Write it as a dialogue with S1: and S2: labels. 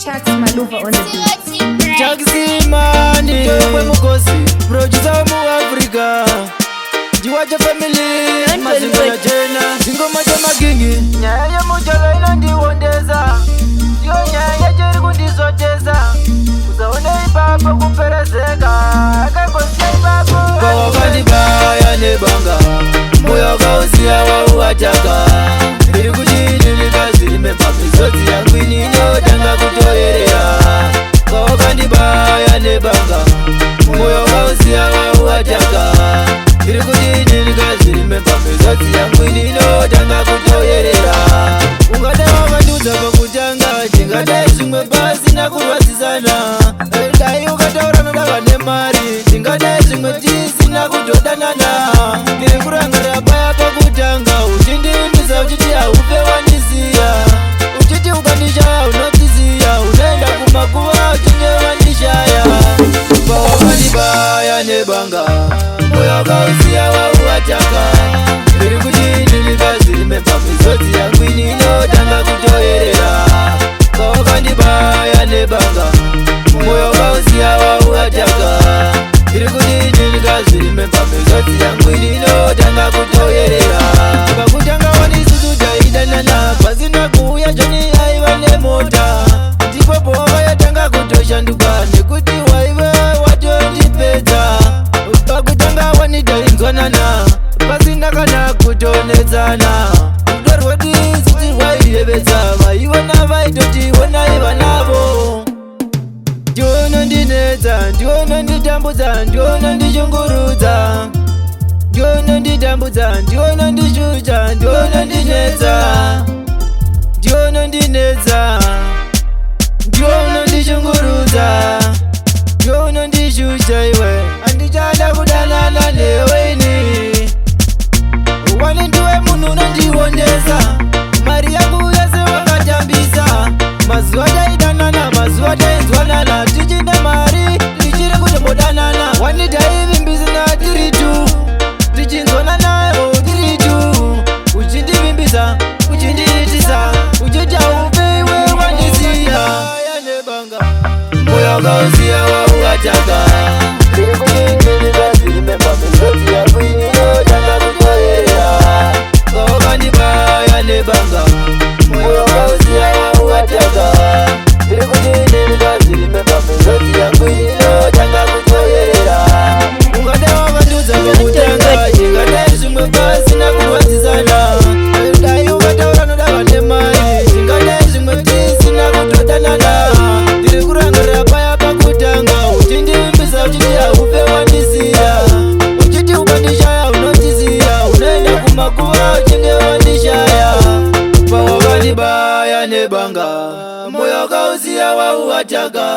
S1: Chucks Maluva on the beat.
S2: Taximani kwemukosi, producer wemuAfrica, ndiwacha family mazingo na jena zingoma chamagingi. Nyaya yemujolo inondiwondeza, ndiyo nyaya yacho iri kundizoteza. Usaone ipapo kuperezeka, akangosiya ipapo. Pawakandibaya nebanga, moyo wakausiya wauataka. Ndiri kuchidirika zvirime pamisodzi yangu inotanga kutoerera. Pawakandibaya nebanga, moyo wakausiya wauataka. Ndiri kuchidirika zvirime pamisodzi yangu inotanga kutoerera. Ungadai wakandiudza pakutanga, tingadai zvimwe pasina kurwadzisana. Dai ukataura nodava nemari, tingadai zvimwe tisina kutodanana. Ndiri kurangarira paya pakutanga uchindiimbisa uchiti haufe wandisiya, uchiti ukandishaya unotisiya, unoenda kumakuva uchinge wandishaya. Pawakandibaya nebanga, moyo wakausiya wauataka. Ndiri kuchidirika zvirime pamisodzi yangu inotanga kutoerera. Pawakandibaya nebanga, moyo wakausiya wauataka. Ndiri kuchidirika zvirime pamisodzi yangu inotanga kutoerera. Pakutanga wanisusu taidanana, pasina kuuya Joni aiva nemota. Ndipo pawakayatanga kutoshanduka, nekuti waive watondipedza. Pakutanga wani tainzwanana pasina kana kutonetsana. Rudo rwedu isusu rwaiyevedza, vaiona vaitoti onai vanavo. Ndiwe unondinetsa, ndiwe unonditambudza, ndiwe unondishungurudza, ndiwe unonditambudza, ndiwe unondishusha, ndiwe unondinetsa, ndiwe unondinetsa, ndiwe unondishungurudza, ndiwe unondishusha iwe. Handichada kudanana newe ini. Wani ndiwe munhu unondiondesa, mari yangu yese wakatambisa. Mazuva taidanana, mazuva tainzwanana, tichine mari tichiri kutombodanana. Wani taivimbisana tiri two, tichinzwananayo tiri two, uchindivimbisa, uchindiitisa, uchiti haufe iwe wandisiya. Moyo wakausiya wauataka. Ndiri kuindirika zvirime pamisodzi yangu inotanga kutoerera. Pawakandibaya nebanga, moyo wakausiya wauataka. Ndiri kuchidirika zvirime pamisodzi yangu inotanga kutoerera. Ungadai wakandiudza pakutanga, tingadai zvimwe pasina kurwadzisana. Dai ukataura nodava nemari, tingadai zvimwe tisina kutodanana. Ndiri kurangarira paya pakutanga uchindiimbisa uchiti haufe wandisiya, uchiti ukandishaya unotisiya, unoenda kumakuva uchinge wandishaya. Pawakandibaya nebanga, moyo wakausiya wauataka.